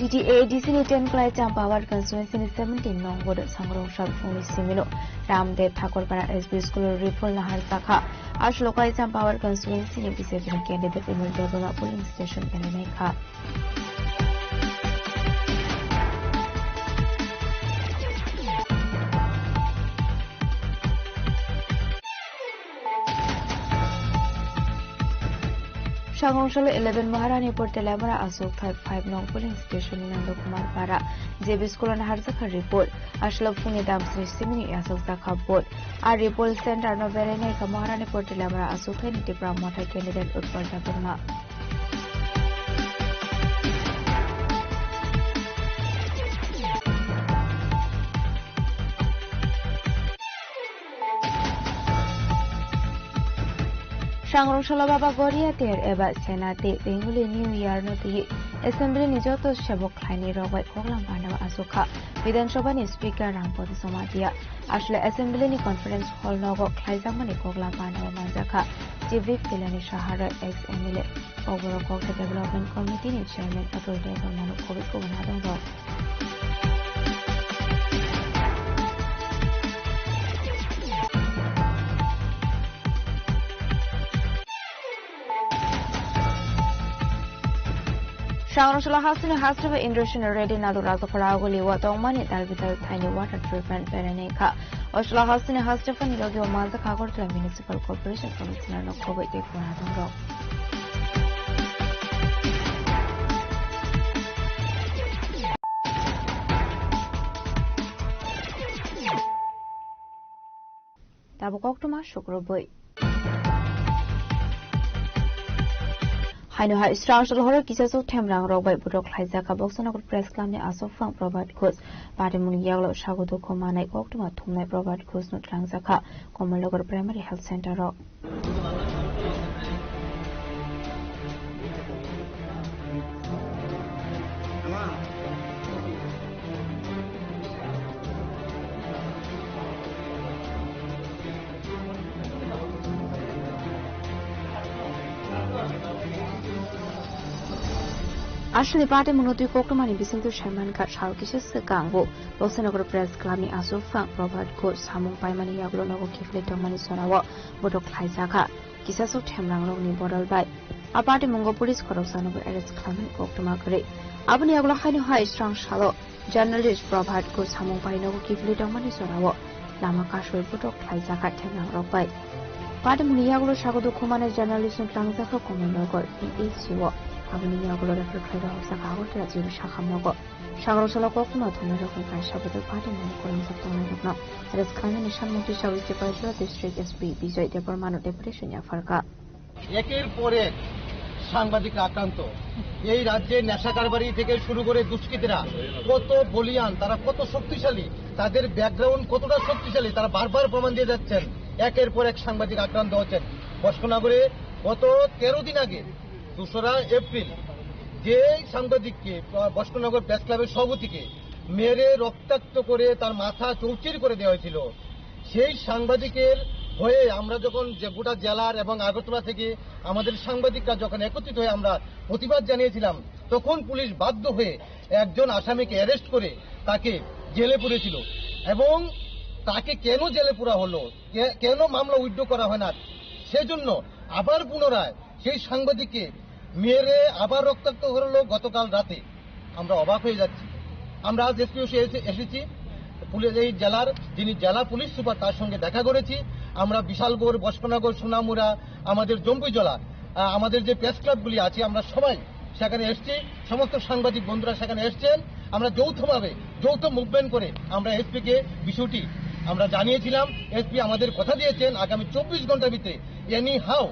T T A D C ni ten Klai Champawat constituency ni seventeen nong ward o sangrong sal phungni simino Ramdev Thakurpara S B school o rifle nahar jakha. Aswk Klai Champawat constituency ni B J P ni candidate Imol Debbarma polling station belai nai kha. Sangrong salo eleven Maharanipur Teliamura aswk thai five nong polling station ni Nandakumar Para J B school o naharjakha rifle. Aswk phungni damsri simini yachakjakha vote. A rifle center no belai nai kha Maharanipur Teliamura aswk thai ni Tipra Motha candidate Utpal Debbarma. Sangrong salo Baba Goria ter eba Senate Bengali New Year no twi Assembly ni joto sebok khlaini rok bai koklam bana aswk kha Bidhan Sabha ni Speaker Rampad Jamatia. Aswk Assembly ni Conference Hall nogo khlaijakmani koklam bana manjakha Chief Whip Kalyani Sahar Ex M L A. Kokborok Kokthai Development Committee ni Chairman Atul Debbarma no khobwi kubun adongrok. Sangrong salo hasteni hasteo Indrosen Reddy Nalu Rajakhora aguli o tongmani dalbidal thaini water treatment belai nai kha. O salo hasteni haste phani logi o manjakha Agartala Municipal Corporation Commissioner no khobwi tei kuna tongrok. Tabuk koktwma sukrubwi. Haino hai Srang Sal horo kisa chuk themrang rok bai budok khlaijak kha Boksanagar Press Club ni aswk phang Probhat Ghosh. Patimuni yagulo sago dukho manai koktwma thumnai Probhat Ghosh no twlangjak kha Kamalnagar Primary Health Center o. Aswkni party mungno twi koktwmani bisingtwi saimankha, sal kisa swkang bo Bosanagar Press Club ni aswk phang Probhat Ghosh samung paimani yagulo nogo kiphilwi tongmani jorao botok khlaijakha kisaswk themrangrokni bodol bai. A party mungo police khoroksa nogo arrest khlaimani koktwma kwrwi. Aboni yagulo haino hai srang salo journalist Probhat Ghosh samung pai nogo kiphilwi tongmani jorao lama kasui botok khlaijakha themrangrok bai. Party mungni yagulo sago dukhu manai journalist no twlangjakha Kamalnagar P H C o. Aboni yagulo refer khlai rok hokjak Agartala jil sakha nogo. Sagrok salo koktwma thumnairokni kaisa bwtwi party mungni kwrwngjak tongnairokno arrest khlainani sanmung twi South East District S P Bijoy Debbarmano deputation yapharkha. একের পর এক সাংবাদিক আক্রান্ত। এই রাজ্যে নেশা কারবারি থেকে শুরু করে দুষ্কৃতীরা কত বলিয়ান, তারা কত শক্তিশালী, তাদের ব্যাকগ্রাউন্ড কতটা শক্তিশালী, তারা বারবার প্রমাণ দিয়ে যাচ্ছেন। একের পর এক সাংবাদিক আক্রান্ত হচ্ছেন। বস্কনগরে গত তেরো দিন আগে, দোসরা এপ্রিল, যে সাংবাদিককে, আহ, বস্কনগর প্রেস ক্লাবের সভাপতিকে মেরে রক্তাক্ত করে তার মাথা চৌচির করে দেওয়া হয়েছিল, সেই সাংবাদিকের হয়ে আমরা যখন যে গোটা জেলার এবং আগরতলা থেকে আমাদের সাংবাদিকরা যখন একত্রিত হয়ে আমরা প্রতিবাদ জানিয়েছিলাম, তখন পুলিশ বাধ্য হয়ে একজন আসামিকে অ্যারেস্ট করে তাকে জেলে পুরেছিল। এবং তাকে কেন জেলে পুরা হলো, কে-, কেন মামলা উইথড্র করা হয় না, সেজন্য আবার পুনরায় সেই সাংবাদিককে মেরে আবার রক্তাক্ত করলো গতকাল রাতে। আমরা অবাক হয়ে যাচ্ছি। আমরা আজ এসপি অফিসে এসে-, এসেছি, পুলিশ, এই জেলার যিনি জেলা পুলিশ সুপার, তার সঙ্গে দেখা করেছি। আমরা বিশালগড়, বস্কনগর, সোনামুড়া, আমাদের জম্পুইজলা, আহ, আমাদের যে প্রেস ক্লাবগুলি আছে, আমরা সবাই সেখানে এসেছি। সমস্ত সাংবাদিক বন্ধুরা সেখানে এসছেন। আমরা যৌথভাবে, যৌথ মুভমেন্ট করে আমরা এসপিকে বিষয়টি আমরা জানিয়েছিলাম। এসপি আমাদের কথা দিয়েছেন, আগামী চব্বিশ ঘন্টার ভিতরে এনি হাউ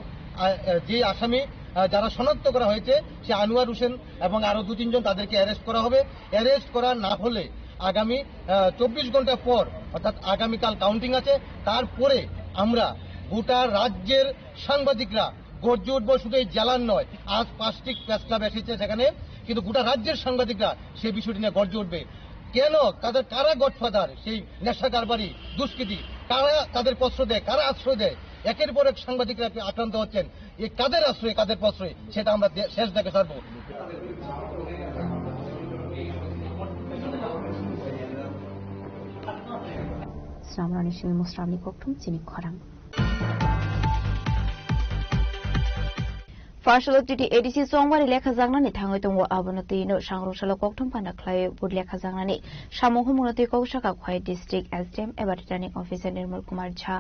যে আসামি, আহ, যারা শনাক্ত করা হয়েছে, সে আনোয়ার হোসেন এবং আরো দু তিনজন, তাদেরকে অ্যারেস্ট করা হবে। অ্যারেস্ট করা না হলে আগামী, আহ, চব্বিশ ঘন্টা পর, অর্থাৎ আগামীকাল কাউন্টিং আছে, তারপরে আমরা গোটা রাজ্যের সাংবাদিকরা গর্জে উঠবো। শুধু এই জেলার নয়, আজ পাঁচটি প্রেস ক্লাব এসেছে সেখানে, কিন্তু গোটা রাজ্যের সাংবাদিকরা সেই বিষয়টি নিয়ে গর্জে উঠবে। কেন তাদের, কারা গডফাদার সেই নেশা কারবারি, দুষ্কৃতী, কারা তাদের প্রশ্রয় দেয়, কারা আশ্রয় দেয়? একের পর এক সাংবাদিকরা আক্রান্ত হচ্ছেন। এ কাদের আশ্রয়ে, কাদের প্রশ্রয়ে, সেটা আমরা দে-, শেষ দেখে ছাড়বো। Sramrani simi musramni kokthum chini khorang. Farsalo T T A D C chongmani lekha jaknani thangwi tongo, abono twi no sangrong salo kokthum panda khlai bud lekha jaknani samung humungno twi kok saka Khwai District S D M eba Returning Officer Nirmal Kumar Jha.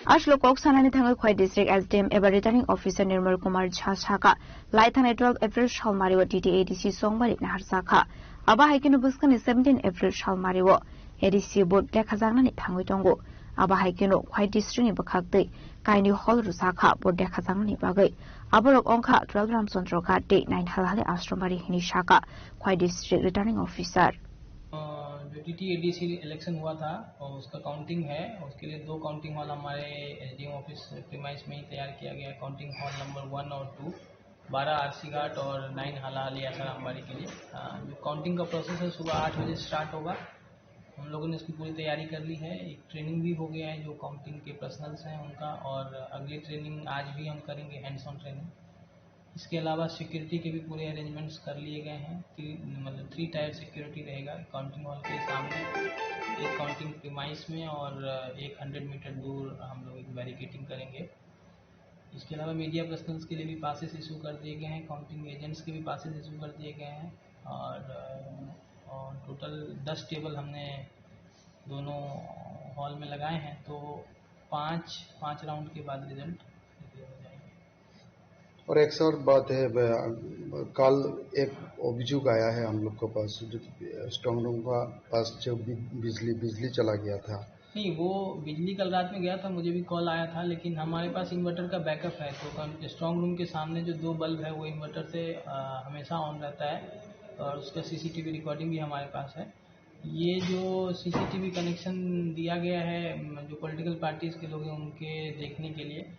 Aswk kok sanani thangwi Khwai District S D M eba Returning Officer Nirmal Kumar Jha saka, lai thangnai twelve April salmari o T T A D C chongmari naharjakha. Abo hai kheno bwskangni seventeen April salmari o A D C board lekhajaknani thangwi tongo. Abo hai kheno Khwai District ni bwkhak twi kainwi hol rwjakha board lekhajaknani bagwi. Aborok wngkha twelve Ramchandra Ghat tei nine Halhali Ashram Bari hwnwi saka Khwai District Returning Officer. अ, जो TTADC election हुआ था और उसका काउंटिंग है, उसके लिए दो counting hall हमारे एसडीएम ऑफिस प्रीमाइस में ही तैयार किया गया है। काउंटिंग हॉल नंबर वन और टू, बारह आरसी घाट और नाइन हालाहाली आसाराम बाड़ी के लिए। अ, जो काउंटिंग का प्रोसेस है, सुबह आठ बजे स्टार्ट होगा। हम लोगों ने उसकी पूरी तैयारी कर ली है। एक ट्रेनिंग भी हो गया है, जो काउंटिंग के पर्सनल्स हैं उनका, और अगली ट्रेनिंग आज भी हम करेंगे, हैंड्स ऑन ट्रेनिंग। इसके अलावा सिक्योरिटी के भी पूरे अरेंजमेंट्स कर लिए गए हैं। थ्री, मतलब थ्री टायर सिक्योरिटी रहेगा काउंटिंग हॉल के सामने, एक काउंटिंग प्रीमाइस में और एक हंड्रेड मीटर दूर हम लोग एक बैरिकेडिंग करेंगे। इसके अलावा मीडिया पर्सनल्स के लिए भी पासेस इशू कर दिए गए हैं, काउंटिंग एजेंट्स के भी पासेस इशू कर दिए गए हैं और, अ, और टोटल दस टेबल हमने दोनों हॉल में लगाए हैं, तो पाँच, पाँच राउंड के बाद रिजल्ट डिक्लेयर हो जाएंगे। और एक सर बात है, ब-, कल एक अभियोग आया है हम लोग के पास, जो कि स्ट्रांग रूम का पास जो बि-, बिजली, बिजली चला गया था। नहीं, वो बिजली कल रात में गया था, मुझे भी कॉल आया था, लेकिन हमारे पास इन्वर्टर का बैकअप है, तो कम-, स्ट्रांग रूम के सामने जो दो बल्ब है, वो इन्वर्टर से, अ, हमेशा ऑन रहता है और उसका सीसीटीवी रिकॉर्डिंग भी हमारे पास है। ये जो सीसीटीवी कनेक्शन दिया गया है, म, जो पॉलिटिकल पार्टीज के लोग हैं, उनके देखने के लिए,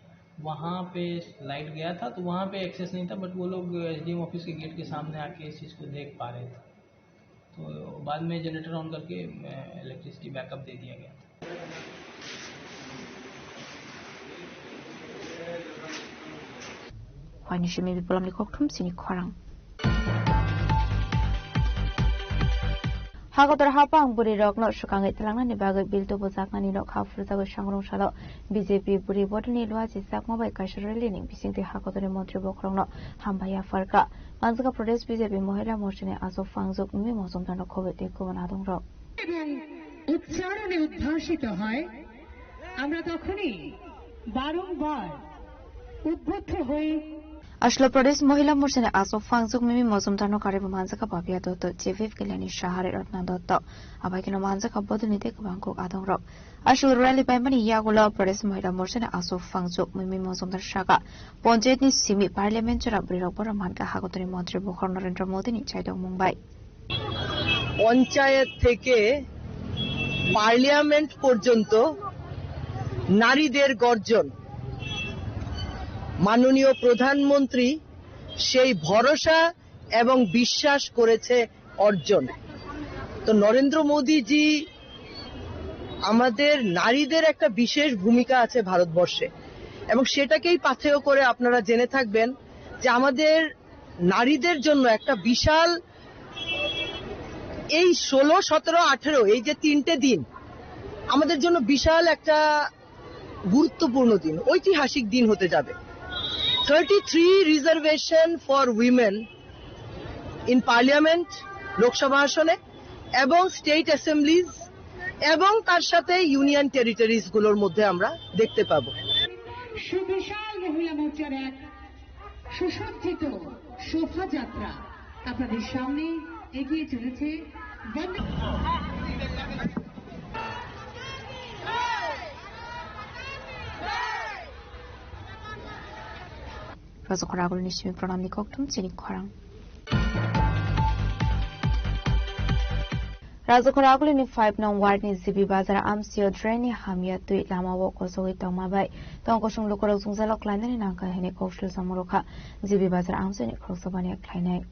वहाँ पे लाइट गया था, तो वहाँ पे एक्सेस नहीं था, बट वो लोग एसडीएम ऑफिस के गेट के सामने आके इस चीज़ को देख पा रहे थे। तो बाद में जनरेटर ऑन करके, अ, इलेक्ट्रिसिटी बैकअप दे दिया गया। Phaini simi bipolamni kokthum sini khorang. Hakotor hapang bwrwi rokno swkangwi tlangnani bagwi bill tubujaknani nok ha phurjagwi sangrong salo B J P bwrwi bodolni luachi chakma bai kaisa rally ni bisingtwi hakotorni montri bokhorokno hambai yapharkha. Manjaka Pradesh B J P Mohila Morchani Aswk Phangjwk Mimi Mojumdarno khobwi tei kubun adongrok. এবং উচ্চারণে উদ্ভাসিত হয়, আমরা তখনই বারংবার উদ্বুদ্ধ হই। Aslo Pradesh Mohila Morchani Aswk Phangjwk Mimi Mojumdarno karwi bo manjaka Babia Dotto, J V F Kalyani Sahari Ratna Dotto, abai kheno manjaka bodolni tei kwbang kok adongrok. Aslo rally paimani yagulo Pradesh Mohila Morchani Aswk Phangjwk Mimi Mojumdar saka, Panchayatni simi Parliament jora bwrwirok bohrok mankha hakotorni montri bokhorok Narendra Modini chaidongmung bai. Panchayat থেকে পার্লিয়ামেন্ট পর্যন্ত নারীদের গর্জন। মাননীয় প্রধানমন্ত্রী সেই ভরসা এবং বিশ্বাস করেছে অর্জন। তো নরেন্দ্র মোদীজি আমাদের নারীদের একটা বিশেষ ভূমিকা আছে ভারতবর্ষে, এবং সেটাকেই পাথেয় করে আপনারা জেনে থাকবেন যে আমাদের নারীদের জন্য একটা বিশাল, এই ষোলো, সতেরো, আঠেরো, এই যে তিনটে দিন আমাদের জন্য বিশাল একটা গুরুত্বপূর্ণ দিন, ঐতিহাসিক দিন হতে যাবে। Thirty three reservation for women in parliament, Lok Sabha আসনে এবং স্টেট অ্যাসেম্বলিজ এবং তার সাথে ইউনিয়ন টেরিটরিজ গুলোর মধ্যে আমরা দেখতে পাবো। সুবিশাল মহিলা মোর্চার এক সুসজ্জিত শোভাযাত্রা আপনাদের সামনে এগিয়ে চলেছে। বন্দে Rajakhor agulini simi pranamni kokthum chini khorang. Rajakhor agulini five nong ward ni G B Bazar amsio drain ni hamya twi lama o kosogwi tongma bai tongkosong lukurok jwngjalo klainani nangkha hwnwi kok swijak murukha G B Bazar amsio ni khoroksa baniya khlainai.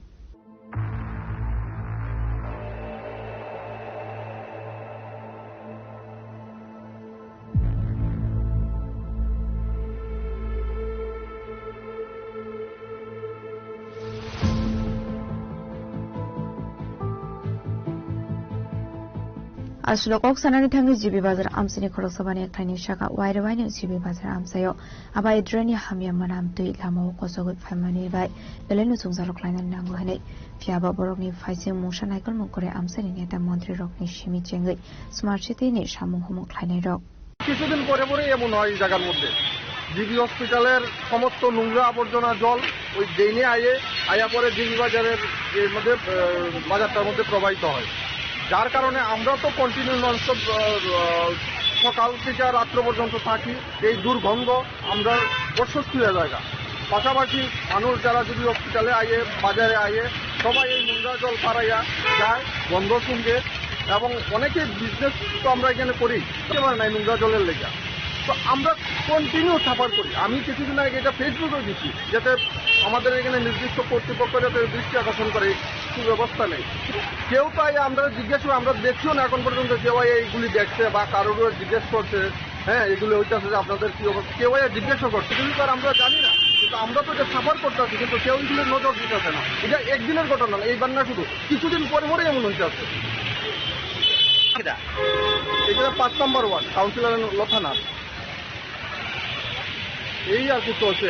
Aswk kok sanani thangwi G B Bazar amsini khoroksa bani khlaini saka waire waino G B Bazar amsaio abai drain ni hamya manam twi lama o kosogwi phaimani bai belai no jwngjalo khlainani nango hwnwi. Phiya ba borokni phaising mungsa naikolmung kwrwi amchaini neta montrirokni simi chengwi Smart City ni samung humung khlainairok. কিছুদিন পরে পরে এমন হয় এই জায়গার মধ্যে। জিবি হসপিটালের সমস্ত নোংরা আবর্জনা জল ওই ড্রেনে আয়ে, আয়া পরে জিবি বাজারের এর মধ্যে, আহ, বাজারটার মধ্যে প্রবাহিত হয়, যার কারণে আমরা তো কন্টিনিউ ননস্টপ, আহ, সকাল থেকে রাত্র পর্যন্ত থাকি। এই দুর্গন্ধ আমরা অস্বস্তি হয়ে যায়। পাশাপাশি মানুষ যারা যদি হসপিটালে আইয়ে, বাজারে আইয়ে, সবাই এই নোংরা জল পাড়াইয়া যায় গন্ধ শুঙ্গে, এবং অনেকে বিজনেস তো আমরা এখানে করি, করতে পারে না এই নোংরা জলের লেগে। তো আমরা কন্টিনিউ সাফার করি। আমি কিছুদিন আগে এটা ফেসবুকেও দিচ্ছি, যাতে আমাদের এখানে নির্দিষ্ট কর্তৃপক্ষ যাতে দৃষ্টি আকর্ষণ করে, এই সুব্যবস্থা নেই। কেউ তো এই আমরা জিজ্ঞেস করি, আমরা দেখছিও না এখন পর্যন্ত কেউ এইগুলি দেখছে বা কারোর জিজ্ঞেস করছে। হ্যাঁ, এগুলো হইতেছে যে আপনাদের কি অবস্থা, কেউ এই জিজ্ঞাসা করছে, কিন্তু স্যার আমরা জানি না, কিন্তু আমরা তো এটা সাফার করতেছি, কিন্তু কেউ এগুলো নজর দিতেছে না। এটা একদিনের ঘটনা না, এইবার না, শুধু কিছুদিন পরে পরে এমন হইতেছে। এটা পাঁচ নাম্বার ওয়ার্ড, কাউন্সিলর লতানাথ। এই আর কি চলছে,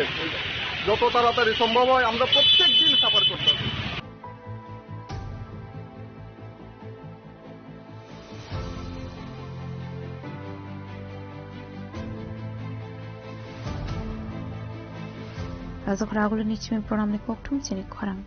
যত তাড়াতাড়ি সম্ভব হয় আমরা প্রত্যেক দিন সাফার করতেছি। Rajakhor agulini simi pranamni kokthum chini khorang.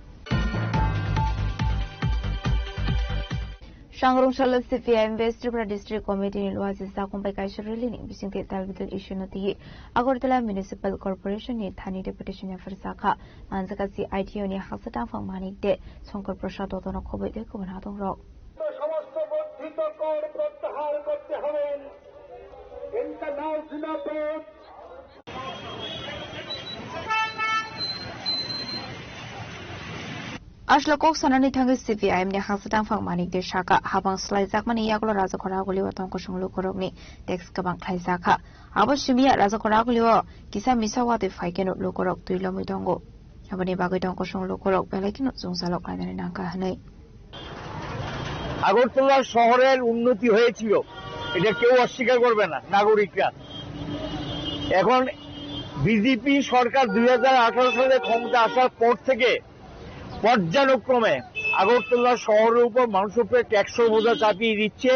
Sangrong salo C P I M West Tripura District Committee ni luachi sakong bai kaisa rally ni bisingtwi tal bidal issue no twi Agartala Municipal Corporation ni thani deputation yaphar sakha. Manjaka C I T U ni haksa tangphang Manik de Shankar Prasad Dotto no khobwi tei kubun adongrok. সমস্ত বর্ধিত কর প্রত্যাহার করতে হবে। Inka nao zina pet. Aslo kok sanani thangwi C P I M ni haksa tangphang Manik de saka, habang slaijakmani yagulo Rajakhor agulio tongkosong lukurokni tax kwbang khlaijakha. Abo simiya Rajakhor agulio kisa misa watwi phaikeno lukurok twi lomwi tongo. Aboni bagwi tong kosong lukurok belai kheno chwngsalok khlainani nangkha hwnwi. Agartala শহরের উন্নতি হয়েছিল, এটা কেউ অস্বীকার করবে না নাগরিকরা। এখন বিজেপি সরকার দুই হাজার আঠারো সালে ক্ষমতা আসার পর থেকে পর্যায়ক্রমে আগরতলা শহরের উপর মানুষের উপরে ট্যাক্সের বোঝা চাপিয়ে দিচ্ছে।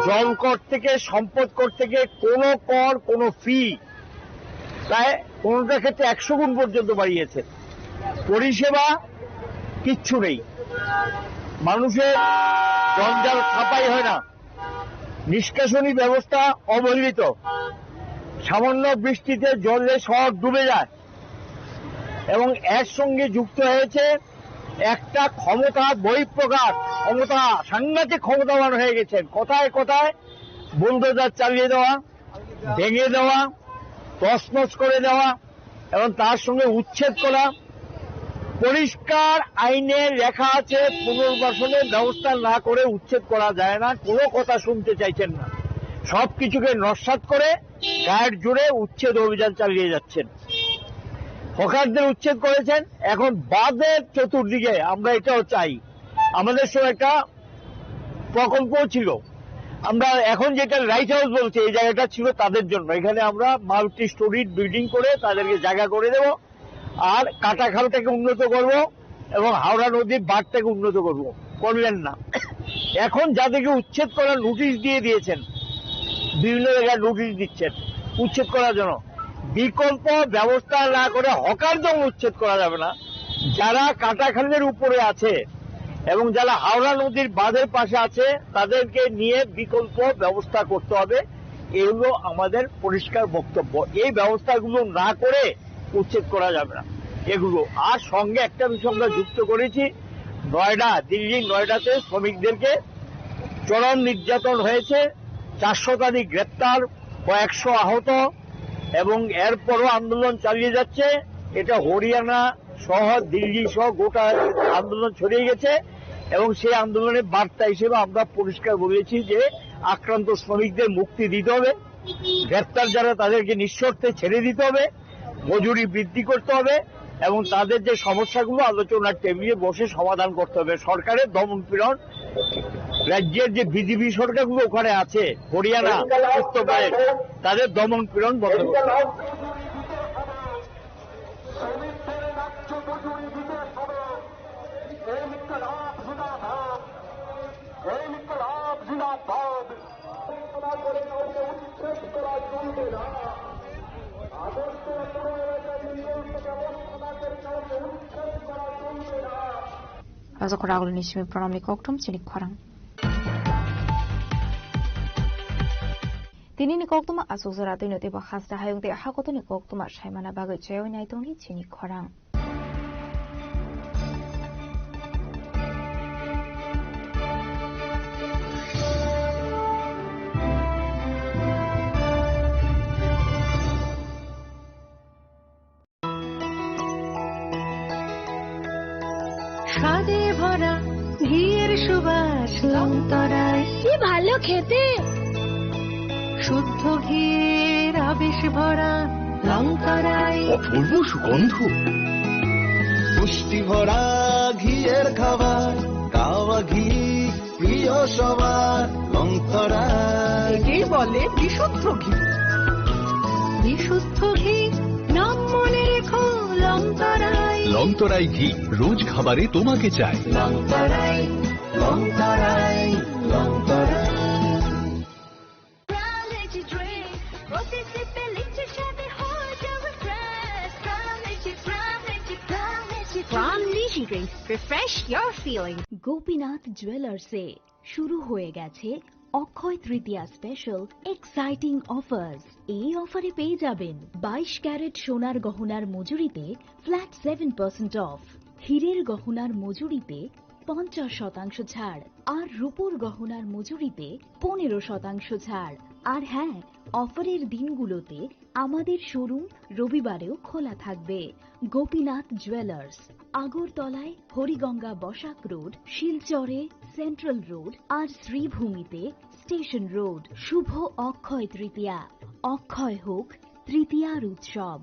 জল কর থেকে, সম্পদ কর থেকে কোনো কর, কোনো ফি, প্রায় কোনোটা ক্ষেত্রে একশো গুণ পর্যন্ত বাড়িয়েছে। পরিষেবা কিচ্ছু নেই, মানুষের জঞ্জাল ছাপাই হয় না, নিষ্কাশনী ব্যবস্থা অবহেলিত, সামান্য বৃষ্টিতে জলে শহর ডুবে যায়। এবং এর সঙ্গে যুক্ত হয়েছে একটা ক্ষমতা বহিঃপ্রকার, ক্ষমতা, সাংঘাতিক ক্ষমতাবান হয়ে গেছেন। কথায় কথায় বুলডোজার চালিয়ে দেওয়া, ভেঙে দেওয়া, তছনছ করে দেওয়া এবং তার সঙ্গে উচ্ছেদ করা। পরিষ্কার আইনে লেখা আছে, পুনর্বাসনের ব্যবস্থা না করে উচ্ছেদ করা যায় না। কোনো কথা শুনতে চাইছেন না, সব কিছুকে নস্যাৎ করে গায়ের জোরে উচ্ছেদ অভিযান চালিয়ে যাচ্ছেন। হকারদের উচ্ছেদ করেছেন, এখন বাঁধের চতুর্দিকে আমরা এটাও চাই। আমাদের সব একটা প্রকল্প ছিল, আমরা এখন যেটা লাইট হাউস বলছি, এই জায়গাটা ছিল তাদের জন্য। এখানে আমরা মাল্টি স্টোরিড বিল্ডিং করে তাদেরকে জায়গা করে দেব, আর কাটাখালটাকে উন্নত করব এবং হাওড়া নদীর বাঁধটাকে উন্নত করব। করলেন না। এখন যাদেরকে উচ্ছেদ করার নোটিশ দিয়ে দিয়েছেন, বিভিন্ন জায়গায় নোটিশ দিচ্ছেন উচ্ছেদ করার জন্য, বিকল্প ব্যবস্থা না করে হকার যেমন উচ্ছেদ করা যাবে না, যারা কাটাখালের উপরে আছে এবং যারা হাওড়া নদীর বাঁধের পাশে আছে, তাদেরকে নিয়ে বিকল্প ব্যবস্থা করতে হবে। এগুলো আমাদের পরিষ্কার বক্তব্য। এই ব্যবস্থাগুলো না করে উচ্ছেদ করা যাবে না এগুলো। আর সঙ্গে একটা বিষয় আমরা যুক্ত করেছি, নয়ডা, দিল্লি নয়ডাতে শ্রমিকদেরকে চরম নির্যাতন হয়েছে, চার শতাধিক গ্রেপ্তার, কয়েকশো আহত, এবং এরপরও আন্দোলন চালিয়ে যাচ্ছে। এটা হরিয়ানা সহ দিল্লি সহ গোটা আন্দোলন ছড়িয়ে গেছে এবং সেই আন্দোলনের বার্তা হিসেবে আমরা পরিষ্কার বলেছি যে আক্রান্ত শ্রমিকদের মুক্তি দিতে হবে, গ্রেপ্তার যারা তাদেরকে নিঃশর্তে ছেড়ে দিতে হবে, মজুরি বৃদ্ধি করতে হবে এবং তাদের যে সমস্যাগুলো আলোচনার টেবিলে বসে সমাধান করতে হবে। সরকারের দমন পীড়ন, রাজ্যের যে বিজেপি সরকারগুলো ওখানে আছে, হরিয়ানা, উত্তরপ্রদেশ, তাদের দমন পীড়ন বন্ধ করতে হবে। Asok ragul ni simi pranam ni kokthum chini khorang. Tini ni koktuma asok jora twi no tei bo hasta hayung tei hakotor ni koktuma saimana bagwi chaywi nai tongdi chini khorang. স্বাদে ভরা ঘিয়ের সুবাস লংতরায়। কি ভালো খেতে। শুদ্ধ ঘিয়ের আবেশ ভরা লংতরায়। অপূর্ব সুগন্ধ। পুষ্টি ভরা ঘিয়ের খাবার, কাওয়া ঘি প্রিয় সবার লংতরায়। একেই বলে বিশুদ্ধ ঘি। বিশুদ্ধ ঘি, নাম মনে রেখো লংতরায়। লংতরায় ঘি, রোজ খাবারে তোমাকে চাই। লংতরায়, লংতরায়, লংতরায়। Crown Energy Drink, প্রতি সিপে লিচুর স্বাদে হয়ে যাবে fresh। Crown Energy, Crown Energy, Crown Energy Drink, refresh your feeling। Gopinath জুয়েলার্সে শুরু হয়ে গেছে অক্ষয় তৃতীয়া স্পেশাল এক্সাইটিং অফার্স। এই অফারে পেয়ে যাবেন বাইশ ক্যারেট সোনার গহনার মজুরিতে ফ্ল্যাট সেভেন পার্সেন্ট অফ, হীরের গহনার মজুরিতে পঞ্চাশ শতাংশ ছাড়, আর রূপোর গহনার মজুরিতে পনেরো শতাংশ ছাড়। আর হ্যাঁ, অফারের দিনগুলোতে আমাদের শোরুম রবিবারেও খোলা থাকবে। গোপীনাথ জুয়েলার্স, আগরতলায় হরিগঙ্গা বসাক রোড, শিলচরে সেন্ট্রাল রোড আর শ্রীভূমিতে স্টেশন রোড। শুভ অক্ষয় তৃতীয়া, অক্ষয় হোক তৃতীয়ার উৎসব।